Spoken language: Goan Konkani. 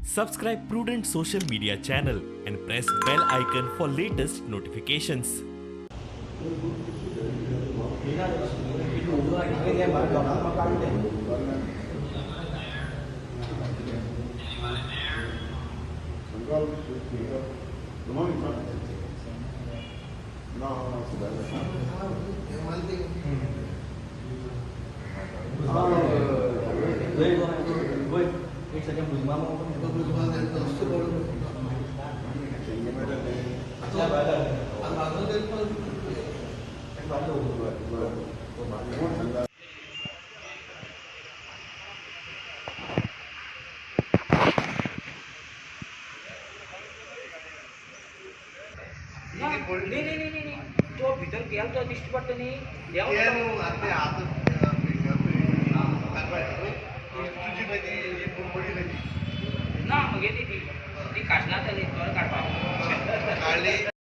Subscribe Prudent Social Media channel and press bell icon for latest notifications. नहीं नहीं नहीं नहीं तो भीतर गेल तो दिश्टी पडटा न्ही. ना मगेली ती ती काडना जाली, काडपाक.